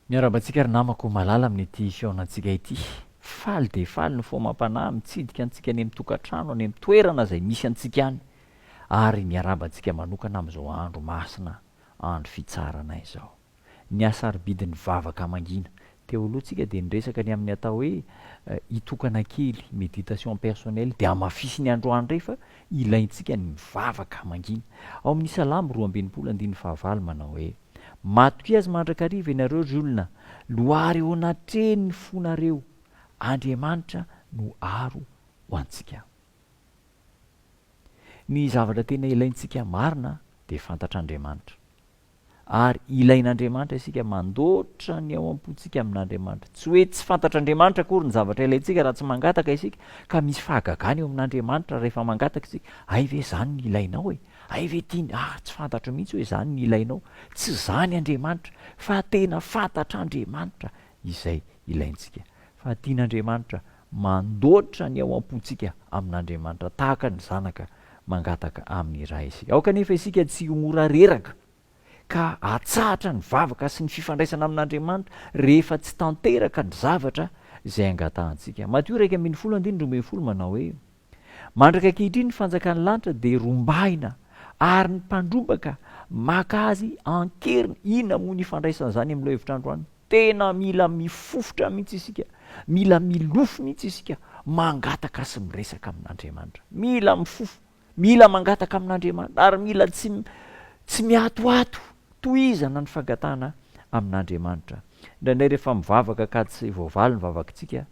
Miarahaba antsika ry namako malala amin'ity fihaonantsika ity. Faly dia faly ny fo amam-panahy mitsidika antsika any amin'ny tokantrano, any amin'ny toerana izay misy antsika any. Ary miarahaba antsika manokana amin'izao andro masina, andro fitsarana izao. Ny hasarobidin'ny vavaka mangina. Teo aloha tsika dia niresaka ny amin'ny atao hoe hitokana kely, méditation personnelle, dia hamafisiny androany indray fa ilaintsika ny mivavaka mangina. Ao amin'ny Salamo 62 andininy fahavalo manao hoe, Matokia Azy mandrakariva ianareo ry olona, loary eo anatrehiny ny fonareo, Andriamanitra no aro ho antsika. Ny zavatra tena ilaintsika marina dia fantatr'Andriamanitra. Ary ilain'Andriamanitra isika mandoatra ny ao am-pontsika amin'Andriamanitra. Tsy hoe tsy fantatr'Andriamanitra akory ny zavatra ilaintsika raha tsy mangataka isika, ka misy fahagagana eo amin'Andriamanitra rehefa mangataka isika, hay ve izany no ilainao e? Hay ve ity ny, ah tsy fantatro mihitsy hoe izany no ilainao. Tsy izany Andriamanitra, fa tena fantatr'Andriamanitra izay ilaintsika. Fa tian'Andriamanitra mandoatra ny ao am-pontsika amin'Andriamanitra tahaka ny zanaka mangataka amin'ny Ray isika. Aoka anefa isika tsy ho mora reraka ka hatsahatra ny vavaka sy ny fifandraisana amin'Andriamanitra rehefa tsy tanteraka ny zavatra izay angatahantsika. Matio 11 andininy 12 manao hoe, Mandraka ankehitriny ny fanjakan'ny lanitra dia rombahina ary ny mpandrombaka maka azy an-keriny. Inona moa ny ifandraisan'izany amin'ilay hevitra androany? Tena mila mifofotra mihitsy isika, mila milofo mihitsy isika mangataka sy miresaka amin'Andriamanitra. Mila mifofo, mila mangataka amin'Andriamanitra ary mila tsy tsy miatoato tohizana ny fangatahana amin'Andriamanitra. Indraindray rehefa mivavaka ka tsy voavaly ny vavakitsika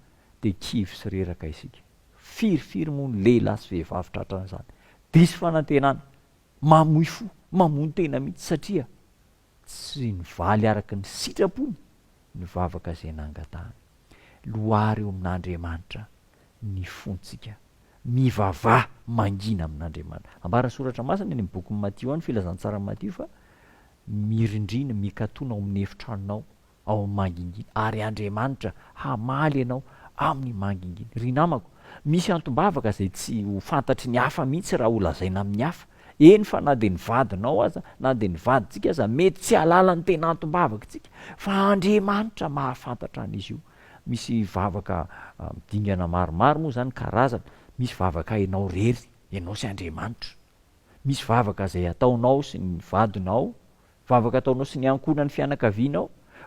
dia kivy sy reraka isika. Firifiry moa ny lehilahy sy vehivavy tratran'izany. Diso fanantenana, mamoy fo, mamono tena mihitsy satria Tsy nivaly araka ny sitrapony ny vavaka izay nangatahany. Loary eo amin'Andriamanitra ny fontsika. Mivavaha mangina amin'Andriamanitra. Ambaran'ny Soratra Masina any amin'ny bokin'i Matio any, Filazantsaran'i Matio fa mirindrina, mikatona ao amin'ny efitranonao ao amin'ny mangingina, ary Andriamanitra hamaly anao amin'ny mangingina. Ry namako, misy antom-bavaka izay tsy ho fantatry ny hafa mihitsy raha holazaina amin'ny hafa. Eny fa na dia ny vadinao aza, na dia ny vadintsika aza, mety tsy hahalala ny tena antom-bavakitsika, fa Andriamanitra mahafantatra an'izy io. Misy vavaka dingana maromaro moa izany, karazana. Misy vavaka ianao irery, ianao sy Andriamanitra. Misy vavaka izay ataonao sy ny vadinao, Vavaka ataonao sy ny ankohonan'ny fianakavianao,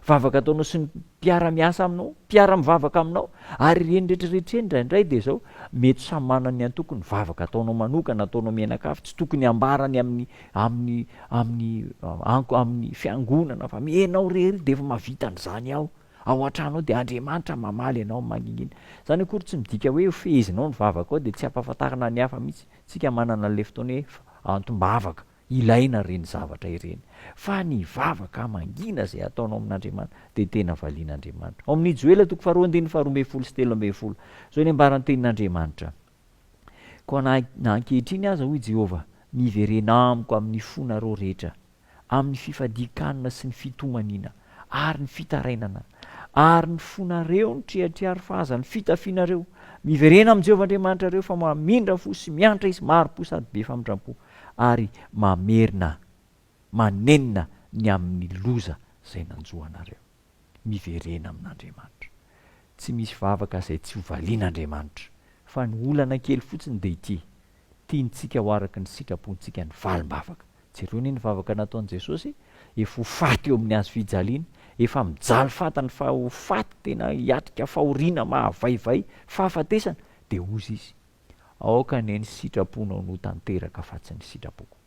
vavaka ataonao sy ny mpiara-miasa aminao, mpiara-mivavaka aminao, ary ireny rehetra rehetra ireny indraindray dia izao, mety samy manana ny antokony, vavaka ataonao manokana, ataonao mianakavy, tsy tokony hambarany amin'ny amin'ny amin'ny anko amin'ny fiangonana fa ianao irery dia efa mahavita an'izany ao, ao an-trano ao dia Andriamanitra mamaly anao mangingina. Izany akory tsy midika hoe fehezinao ny vavakao dia tsy ampahafantarina ny hafa mihitsy, tsika manana an'ilay fotoana hoe antom-bavaka, Ilaina ireny zavatra ireny. Fa ny vavaka mangina izay ataonao amin'Andriamanitra dia tena valian'Andriamanitra. Ao amin'ny Joela toko faharoa andininy faharoa 12 sy 13, izao ny ambaran'ny tenin'Andriamanitra, Koa na na ankehitriny aza, hoy Jehovah, miverena amiko amin'ny fonareo rehetra, amin'ny fifadian-kanina sy ny fitomaniana ary ny fitarainana, ary ny fonareo nitriatriary fa aza ny fitafianareo. Miverena amin'i Jehovah Andriamanitrareo, fa mamindra fo sy miantra Izy, mari-po sady be famindram-po. ary mamerina manenina ny amin'ny loza izay nanjo anareo. Miverena amin'Andriamanitra. Tsy misy vavaka izay tsy ho valian'Andriamanitra. Fa ny olana kely fotsiny dia ity, tiantsika ho araka ny sitrapontsika ny valim-bavaka. Jereo anie ny vavaka nataon'i Jesosy, efa ho faty eo amin'ny hazo fijaliana, efa mijaly fantany fa ho faty tena hiatrika fahoriana mahavaivay, fahafatesana, dia hozy izy, Aoka anie ny sitraponao no tanteraka fa tsy ny sitrapoko.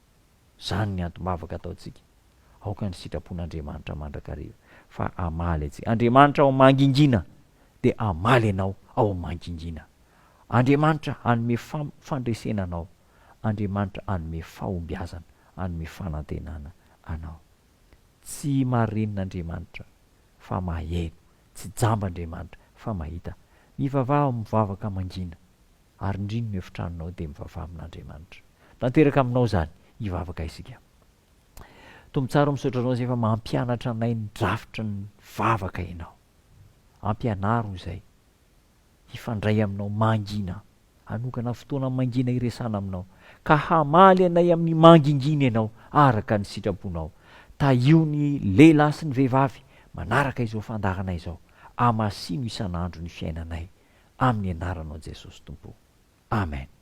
Izany ny antom-bavaka ataontsika. Aoka ny sitrapon'Andriamanitra mandrakariva fa hamaly antsika. Andriamanitra ao mangingina dia hamaly anao ao mangingina. Andriamanitra hanome fandresena anao. Andriamanitra hanome fahombiazana, hanome fanantenana anao. Tsy marenina Andriamanitra fa maheno. Tsy jamba Andriamanitra fa mahita. Mivavaha ao mivavaka mangina. Ary ndrino ny efitranonao dia mivavaha amin'Andriamanitra. Tanteraka aminao izany. Hivavaka isika. Tompo tsara o misaotra anao izay fa mampianatra anay ny drafitry ny vavaka ianao. Ampianaro izay. Hifandray aminao mangina. Hanokana fotoana mangina hiresahana aminao. Ka hamaly anay amin'ny mangingina ianao araka ny sitraponao. Tahio ny lehilahy sy ny vehivavy. manaraka izao fandaharana izao. Hamasino isan'andro ny fiainanay amin'ny anaranao Jesosy Tompo. Amen.